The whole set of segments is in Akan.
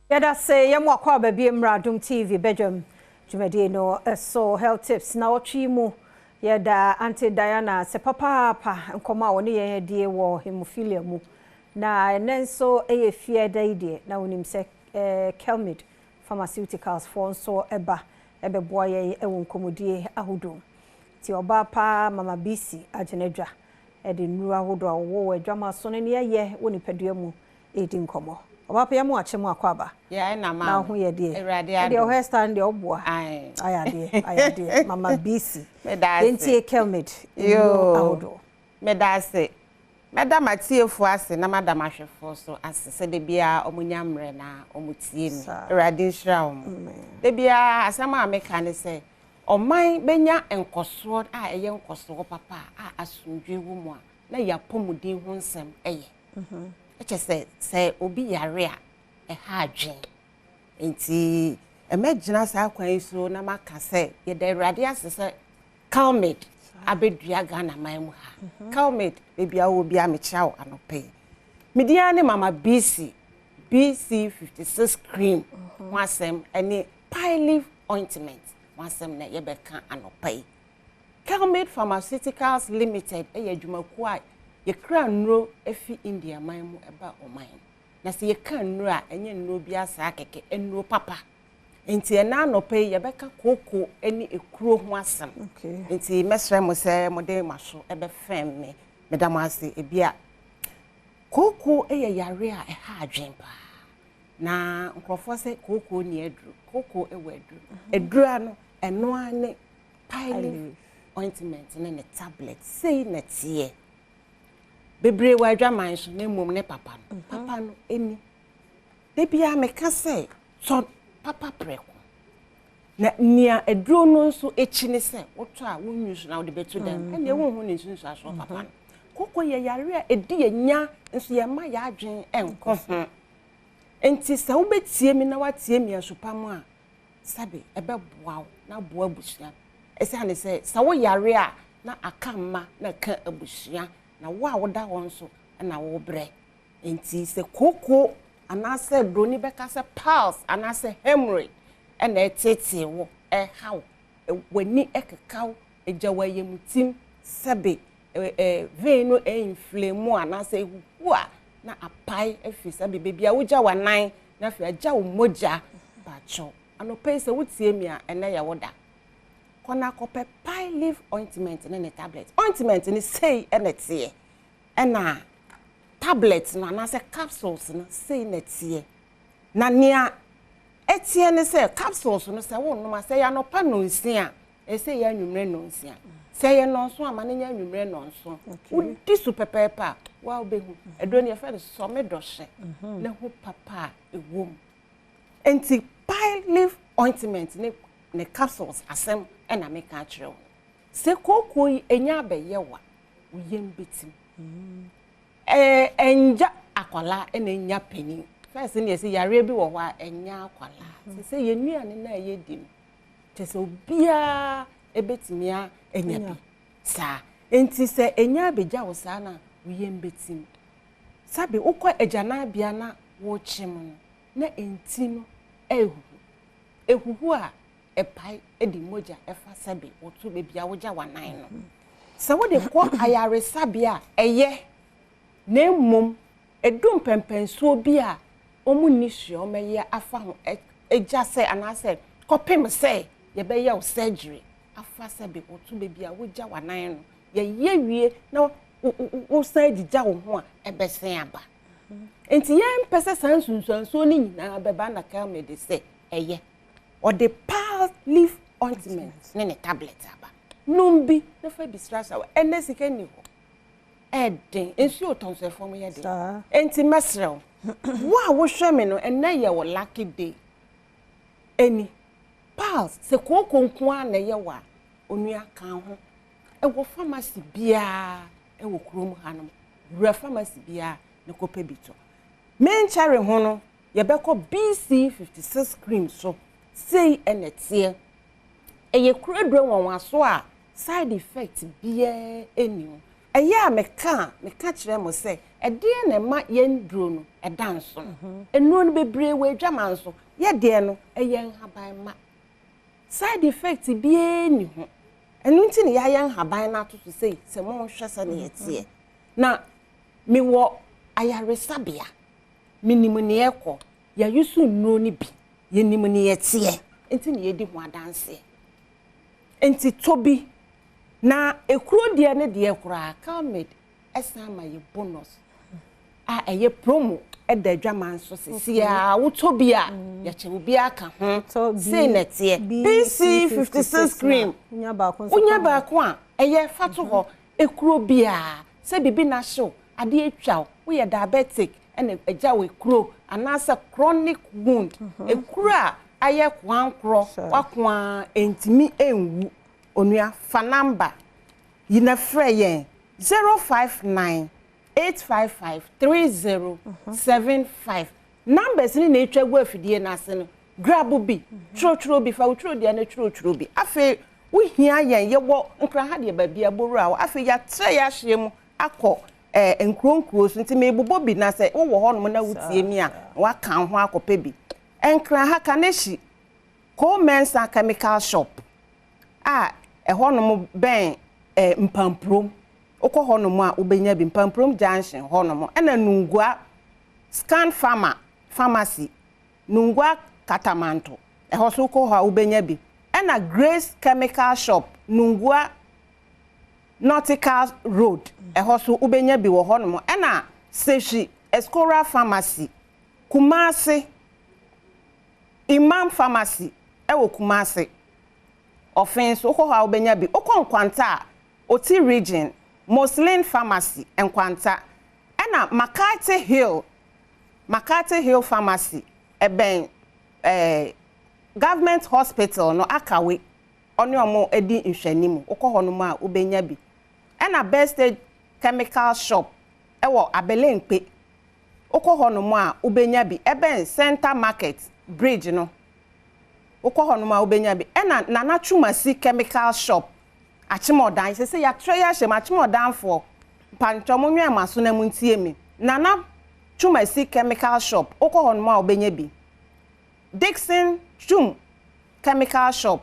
Yɛda se yɛmo akɔ aba bi mmra Adom TV badwam dwumadie no so Health Tips na ɔtwe mu. Yɛda Auntie Diana ase papaapa nkɔmmɔ a ɔne yɛn adie wɔ hemophilia mu. Na ɛnɛ nso ɛyɛ fie da yi deɛ, na wonim sɛ Kelmid Pharmaceuticals foɔ nso ɛba ɛbɛboa yɛn ɛwɔ nkɔmmɔdie ahodoɔ. Nti ɔbaa paa Mama Bisi agyina dwa ɛde nnuro ahodoɔ a wɔwɔ wɔ adwama so no ne ɛyɛ wɔ nipadua mu ɛdi nkɔmmɔ. Ɔbaa pa, yɛmo akyɛ mu akɔ aba. Yɛ ɛna ma. Na ho yɛ deɛ. Awurade ɛdeɛ adom. Ɔhɛ star deɛ ɔboa. Ayɛ adeɛ, ayɛ adeɛ. Mama Bisi. Meda ase. Yɛntie Kelmid nnuro Yoo. ahodoɔ. Meda ase. Mɛda m'atiefoɔ ase na mada m'ahwɛfoɔ so ase sɛ de biara ɔmo nya mmerɛ na ɔmo tie mi. Awurade nhyira wɔn. De biara asɛm a meka ne sɛ ɔman bɛnya nkɔsoɔ a ɛyɛ nkɔsoɔ papa a asomdwe wɔ mu a na yɛ apɔmuden ho nsɛm ɛyɛ. Ɛkyɛ sɛ obi yare a, ɛha adwen. Nti ɛmɛgyina saa kwan yi so na maka sɛ yɛda Awurade ase sɛ Calmed abɛdua Ghana man mu ha. Calmed, baabi a wowɔ biara, mekyia wo anɔpɛ yi. Medin ara ne Mama BC, BC 56 cream ho asɛm ne Pile ointment ho asɛm na yɛbɛka anɔpɛ yi. Kelmid Pharmaceuticals Limited yɛ adwumakuo a yɛkura nnuro afi India man mu ɛba ɔman mu. Na sɛ yɛka nnuro a, ɛnyɛ nnuro bi asaa kɛkɛ, nnuro papa. Nti ɛna anɔpɛ yi yɛbɛka kooko ne ekuro ho asɛm. Nti mɛsrɛ mo sɛ mode mo aso ɛbɛfɛm me. Meda mo ase. Ebia kooko yɛ yare a ɛha adwen paa. Na nkurɔfoɔ sɛ kooko ni aduro. Kooko wɔ aduro. Aduro ano ɛno ara ne Pile ointment ne tablet. Sei na teɛ. Bebree wɔ adwaman so na mmom ne papa no. Papa no ɛni. Da biara meka sɛ tɔ papa prɛko. Na nea aduro no nso akyi ne sɛ wotɔ a wonyu so na wode bɛto dam. Ɛnneɛ wonhu ne nsunsuansoɔ papa no. Kooko yɛ yare a ɛdi yɛ nya nso yɛma yɛ adwene nkɔ ho. Nti sɛ wobɛtie mi na woatie mi asupa mu a, sɛbe ɛbɛboa wo na aboa abusua. Ɛsiane sɛ woyare a na aka mma na aka abusua na wo a woda hɔ nso na wobrɛ. Nti sɛ kooko anaasɛ broni bɛka sɛ piles anaasɛ hemorrhoid ɛna ɛtetee wo, ɛha wo, w'ani ɛkeka wo, ɛgya wo ayamtim, sɛbe vein no ɛinflame anaasɛ ehuhu a na apae afi sɛbe baabi a wogya w'anan na afei agya wo mogya. Bakyɛw, anɔpɛ yi sɛ wotie mi a, ɛnɛ yɛ wo da. Kɔ na kɔpɛ Pile leaf ointment ne tablet. Ointment ne sei ɛna teɛ, ɛna tablet no anaasɛ capsules no sei na teɛ. Na nea ɛteɛ ne sɛ capsules no, sɛ wonom a, sɛ yɛ anɔpa 6 a, ɛsɛ yɛ anwummerɛ 6, sɛ yɛ 7 ama ne nyɛ anwummerɛ 7. Wodi so pɛpɛɛpɛ a, waa wobɛhu aduro no yɛfrɛ no sɔme dɔhyɛ ne ho papa a ɛwɔ mu. Nti Pile leaf ointment ne capsules asɛm ɛna meka akyerɛ wo. Sɛ kooko yi ɛnya abɛyɛ wa, wo yam bɛtim. Ɛngya akwalaa ɛna ɛnya panin. First ne yɛsɛ yareɛ bi wɔ hɔ a ɛnya akwalaa. Sɛ yɛn nnuane no a yɛdi no, kyɛ sɛ obiara ɛbɛtumi anya bi saa. Nti sɛ ɛnya abɛgya wo saa na wo yam bɛtim. Sabi wokɔ agyanabea na wɔrekyem no na nti no ɛhuhu. Ehuhu a ɛpae de mogya ɛfa sɛbe wɔto baabi a wogya w'anan no. Sɛ wode kɔ ayaresabea a ɛyɛ, na mmom edu mpɛmpɛnsoɔ bi a wɔn nni sua wɔn afa ho agya sɛ anaasɛ kɔpem sɛ yɛbɛyɛ wo surgery afa sɛbe wɔto baabi a wogya w'anan no, yɛyɛ wie na wosan gyigya wo ho a, ɛbɛsen aba. Nti yɛn mpɛ sɛ saa nsunsuansoɔ no nyinaa bɛba na Kelmid sɛ ɛyɛ ɔde Pile leaf ointment ne tablet aba. Nom bi na fa bi srasra. Ɛnɛ sika ni hɔ, ɛden nsuo tɔ nso ɛfɔm yɛ den. Nti mɛsrɛ wo, wo a wohwɛ me no, ɛnɛ yɛ wɔ lucky day. Ɛni piles, sɛ kooko nko ara na ɛyɛ wɔ a, onua kan ho ɛwɔ pharmacy biara ɛwɔ kurom hanom. Wura pharmacy biara na kɔpɛ bi tɔ. Menkyɛre ho no, yɛbɛkɔ BC 56 cream so. Sei ɛna ɛteɛ. Ɛyɛ kuraduro nwanwaso a side effect biara ɛni ho. Ɛyɛ a meka a, meka kyerɛ mo sɛ, ɛdeɛn na ɛma yɛn duro no ɛda nso no? Nnuro no bebree wɔ adwaman so. Yɛ deɛ no, ɛyɛ nhaban ma. Side effect biara nni ho. Ɛno nti na yɛayɛ nhaban no ato so sei, sɛ monhwɛ sɛdeɛ ɛteɛ. Na mewɔ ayaresabea, menim nea ɛkɔ, yɛayusu nnuro no bi, yɛnim nea ɛteɛ, nti na yɛdi ho adanseɛ. Nti tɔ bi, na ekuro deɛ ne deɛ koraa, Calmed ɛsan ma yɛ bonus a ɛyɛ promo ɛda adwaman so sisi a wotɔ bi a yɛkyɛ obi aka ho. Sei na ɛteɛ, BC56 cream, wonya baako wonya baako a ɛyɛ fa to hɔ. Ekuro biara sɛ biribi na hyew adeɛ atwa wo, woyɛ diabetic ɛna agya wo ekuro anaasɛ chronic wound, ekuro a ayɛ koankorɔ wako a ntumi nwu, onua, fa number yi na frɛ yɛn, 0598553075. Numbers ni na etwa gu afidie n'ase no. Grab bi, twerɛtwerɛ bi, fa wo twerɛdeɛ no twerɛtwerɛ bi. Afei wohia yɛn, yɛwɔ Nkran ha deɛ, baabi abowura hɔ. Afei yɛatrɛ yɛ ahyɛ mu akɔ nkuro nkuro so, nti mebobɔ bi na sɛ wowɔ hɔnom na wotie mi a, waka ho akɔpɛ bi. Nkran ha, Kaneshie, Koo-Mensa Chemical Shop a ɛhɔnom bɛn Mpampurom, wokɔ hɔnom a wobɛnya bi, Mpampurom Junction hɔnom. Ɛna Nungua, Scan Pharma Pharmacy, Nungua Katamanto, ɛhɔ so wokɔ hɔ a wobɛnya bi. Ɛna Grace Chemical Shop, Nungua Nautical Road, ɛhɔ so wobɛnya bi wɔ hɔnom. Ɛna Sehwi, Escora Pharmacy. Kumase, Imam Pharmacy ɛwɔ Kumase Ɔfen so, wokɔ hɔ a wobɛnya bi. Wokɔ Nkwanta a, Oti Region, Moslin Pharmacy, Nkwanta. Ɛna McCarthy Hill, McCarthy Hill Pharmacy, ɛbɛn Government Hospital no, Akawe, ɔne ɔmo adi nhwɛnimu, wokɔ hɔ nom a wobɛnya bi. Ɛna Bestage Chemical Shop ɛwɔ Abelenkpe, wokɔ hɔ nom a wobɛnya bi, ɛbɛn Center Market bridge no, wokɔ hɔ nom a wobɛnya bi. Ɛna Nana Twumasi Chemical Shop, Akyemɔdan. Sɛ yɛatrɛ yɛ ahyɛ mu Akyemɔdanfoɔ, mpantwɔ mo nwɛn mo aso na mo ntie mi. Nana Twumasi Chemical Shop, wokɔ hɔ nom a wobɛnya bi. Dixon Twum Chemical Shop,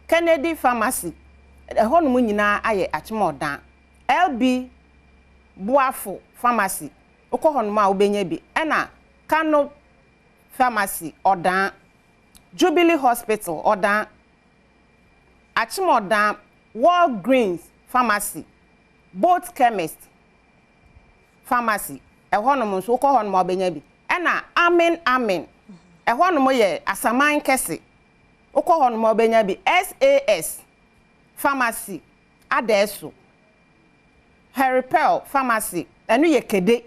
Kennedy Pharmacy, ɛhɔ nom nyinaa ayɛ Akyemɔdan. LB Boafo Pharmacy, wokɔ hɔ nom a wobɛnya bi. Ɛna Kano Pharmacy, Ɔdan, Jubilee Hospital, Ɔdan, Akyemɔdan, Walgreens Pharmacy, Boat Chemist Pharmacy, ɛhɔ nom nso wokɔ hɔ nom a wobɛnya bi. Ɛna Amen Amen, ɛhɔ nom yɛ Asaman Kɛse, wokɔ hɔ nom a wobɛnya bi. SAS Pharmacy, Adɛɛso, Harry Pearl Pharmacy, ɛno yɛ Kede.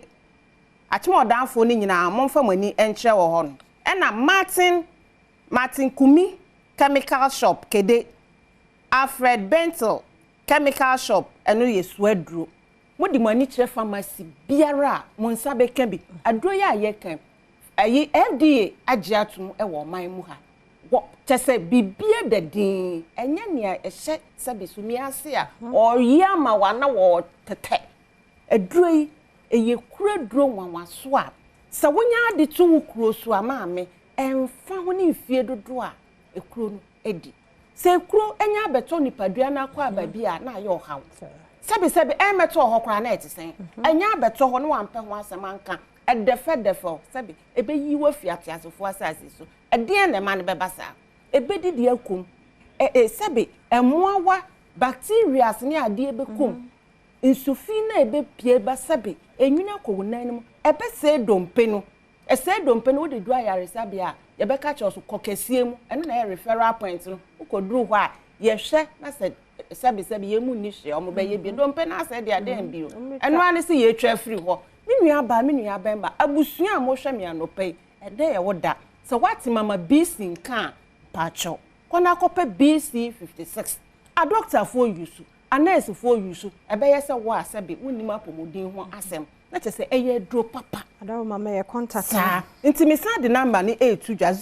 Akyemɔdanfoɔ no nyinaa, momfa mo ani nkyerɛ wɔ hɔ no. Ɛna Martin Kumi Chemical Shop, Kede, Alfred Bentel Chemical Shop, ɛno yɛ Suaduro. Mode mo ani kyerɛ pharmacy biara a, mo nsa bɛka bi. Aduro yi a yɛka ɛyi, FDA agye atom wɔ ɔman mu ha. Wɔ kyɛ sɛ biribia da din, ɛnyɛ nea ɛhyɛ sɛbi so ase a ɔyi ama wa na wɔtetɛ. Aduro yi ɛyɛ kuro duro nwanwaso a sɛ wonya ade to wo kuro so a, maame, ɛmfa ho ne mfie dodoɔ a ekuro no adi. Sɛ ekuro anya abɛtɔ nipadua no akɔ aba bi a, na ayɛ ɔhaw. Sɛbisɛbi, ɛmɛtɔ hɔ koraa na ɛte sɛn, ɛnya abɛtɔ hɔ na wampɛ ho asɛm anka, ɛdɛfɛdɛfɛ sɛbi ɛbɛyi wɔ afi ateasefoɔ asase so. Ɛdeɛn na ɛma no bɛba saa? Ɛbɛdidi akom ɛ ɛ sɛbi ɛmmoawa, bacterias ne adeɛ bɛkom, nsufi na ɛbɛpie ba, sɛbi enwini akɔ wo nan no mu, ɛbɛsɛe dompe no. Ɛsɛe dompe no, wode duru ayaresabea a, yɛbɛka kyerɛ so kɔ kɛseɛ mu. Ɛno na ɛyɛ referral point no. Wokɔduru hɔ a, yɛhwɛ na sɛ sɛbi sɛbi yɛn mu nni hwee a wɔbɛyɛ bi, dompe no asɛ deɛ adeɛ bio, ɛno ara ne sɛ yɛtwa afiri hɔ. Me nua baa, me nua bɛrima, abusua a mohwɛ me anɔpa yi, ɛdɛ yɛ wo da sɛ woate Mama BC nka a, paakyɛw, kɔ na akɔpɛ BC56. Adɔktafoɔ yusu, anɛɛsefoɔ yusu, ɛbɛyɛ sɛ wo a sɛbi wonnim apɔmuden ho asɛm na kyerɛ sɛ ɛyɛ aduro papa. Adaro mama yɛ contact. Saa nti mesan de number no ɛɛtu dwa,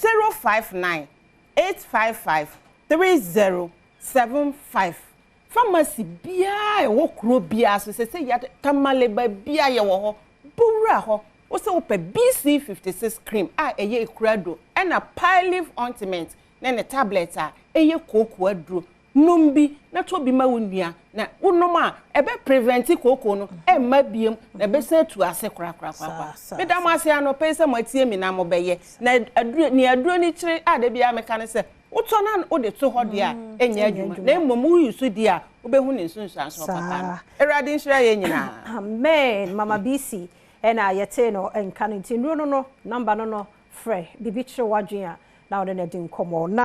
0598553075. Pharmacy biara a ɛwɔ kuro biara so, sɛ sɛ yɛade Tamale baabiara yɛwɔ hɔ, bɔ wura hɔ, wo sɛ wopɛ BC56 cream a ɛyɛ ekura aduro, ɛna Pyleve ointment ne ne tablet a ɛyɛ kooko aduro. Nom bi na tɔ bi ma wo nua, na wonom a ɛbɛ prevent kooko no ɛmma biem na ɛbɛsan atu ase korakorakorakora. Meda mo ase anɔpa yi sɛ moatie me na mobɛyɛ. Na aduro, nea aduro no kyerɛ a da biara meka ne sɛ, wotɔ na wode to hɔ deɛ a, ɛnyɛ adwuma. Na mmom woyi so di a, wobɛhu ne nsunsuansoɔ papa no. Awurade nhyira yɛn nyinaa. Amen. Mama BC ɛna yɛtee no nka no nti nnuro no no number no no frɛ biribi kyerɛ w'adwene a na wode no adi nkɔmmɔ. Na.